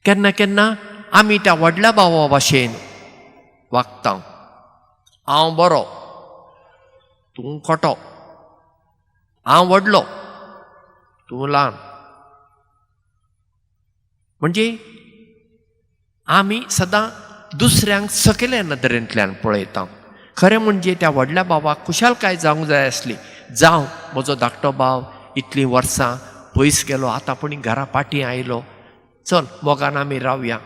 केन्ना केन्ना आमी त्या व्हडल्या भावा भाशेन वागता. हांव बरो, तूं खोटो, हांव व्हडलो, तूं ल्हान. म्हणजे आमी सदां दुसऱ्यांक सकयल्या नदरेंतल्यान पळयता. खरें म्हणजे त्या व्हडल्या भावाक खुशालकाय जावंक जाय आसली, जावं म्हजो धाकटो भाव इतलीं वर्सां पयस गेलो, आतां पूण घरा पाटी आयलो, चल मोगान आमी रावया.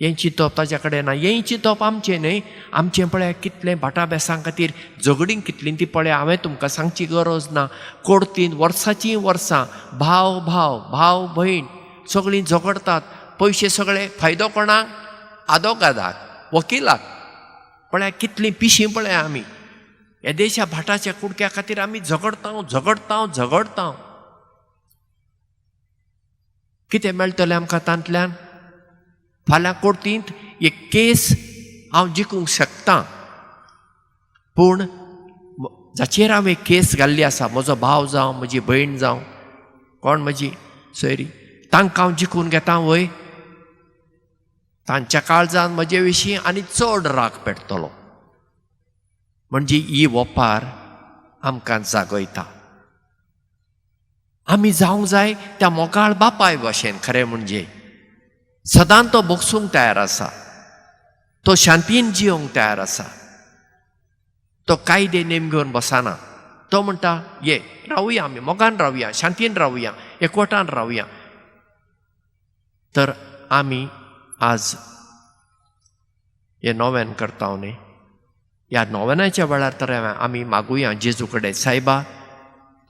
हें चिंतप ताज्या कडेन ना. हें चिंतप आमचें न्हय. आमचें पळया कितलें भाटा बेसां खातीर झगडीं कितलीं ती पळया. हांवें तुमकां सांगची गरज ना. कोर्तीन वर्साचीं वर्सां भाव भाव भाव भयण सगळीं झगडतात. पयशे सगळे फायदो कोणाक? आदोगादाक, वकिलाक. पळया कितलीं पिशीं पळया आमी. येदेशा भाटाच्या कुडक्या खातीर आमी झगडता, झगडता, झगडता. कितें मेळटलें आमकां तांतल्यान? फाल्यां कोर्तींत एक केस हांव जिखूंक शकता, पूण जाचेर हांवें केस घाल्ली आसा, म्हजो भाव जावं, म्हजी भयण जावं, कोण म्हजी सोयरी, तांकां हांव जिखून घेता वय? तांच्या काळजान म्हजे विशीं आनी चड राग पेटतलो. म्हणजे ही ओपार आमकां जागयता. आमी जावंक जाय त्या मोगाळ बापाय भाशेन. खरें म्हणजे सदां तो भोगसूंक तयार आसा, तो शांतीन जियोंक तयार आसा, तो कायदे नेम घेवन बसना. तो म्हणटा, ये रावया, आमी मोगान रावया, शांतीन रावया, एकवटान रावया. तर आमी आज हे नोवेन करता न्ही, ह्या नोवेनाच्या वेळार तर आमी मागुया जेजू कडेन, सायबा,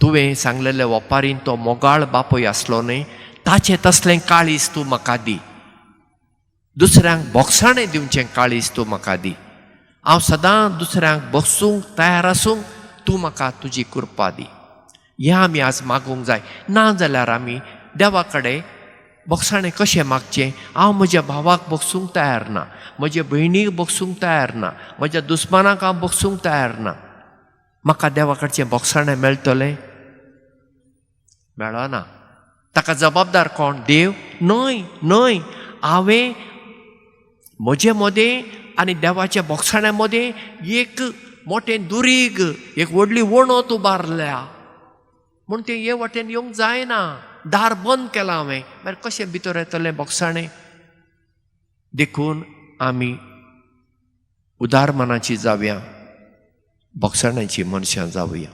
तुवें सांगलेले वपारीन तो मोगाळ बापूय आसलो न्ही, ताचें तसलें काळीज तूं म्हाका दी. दुसऱ्यांक बोगसाणें दिवचें काळीज तूं म्हाका दी. हांव सदां दुसऱ्यांक बसूंक तयार आसूंक तूं म्हाका तुजी कृपा दी. हें आमी आज मागूंक जाय. ना जाल्यार आमी देवा कडेन बोगसाणें कशें मागचें? हांव म्हज्या भावाक बगसूंक तयार ना, म्हजे भयणीक बगसूंक तयार ना, म्हज्या दुस्मानाक हांव बगसूंक तयार ना. म्हाका देवा कडचें बोगसाणें मेळटलें? मेळना. ताका जबाबदार कोण? देव न्हय. न्हय, हांवें म्हजे मदें आनी देवाच्या बोगसाण्या मदें एक मोटें दुरीग, एक व्हडली वणत उबारल्या, म्हूण तें हे वाटेन येवंक जायना. दार बंद केलां हांवें, मागीर कशें भितर येतलें बोगसाणें? देखून आमी उदार मनाची जावया, बोगसाण्याची मनशां जावया.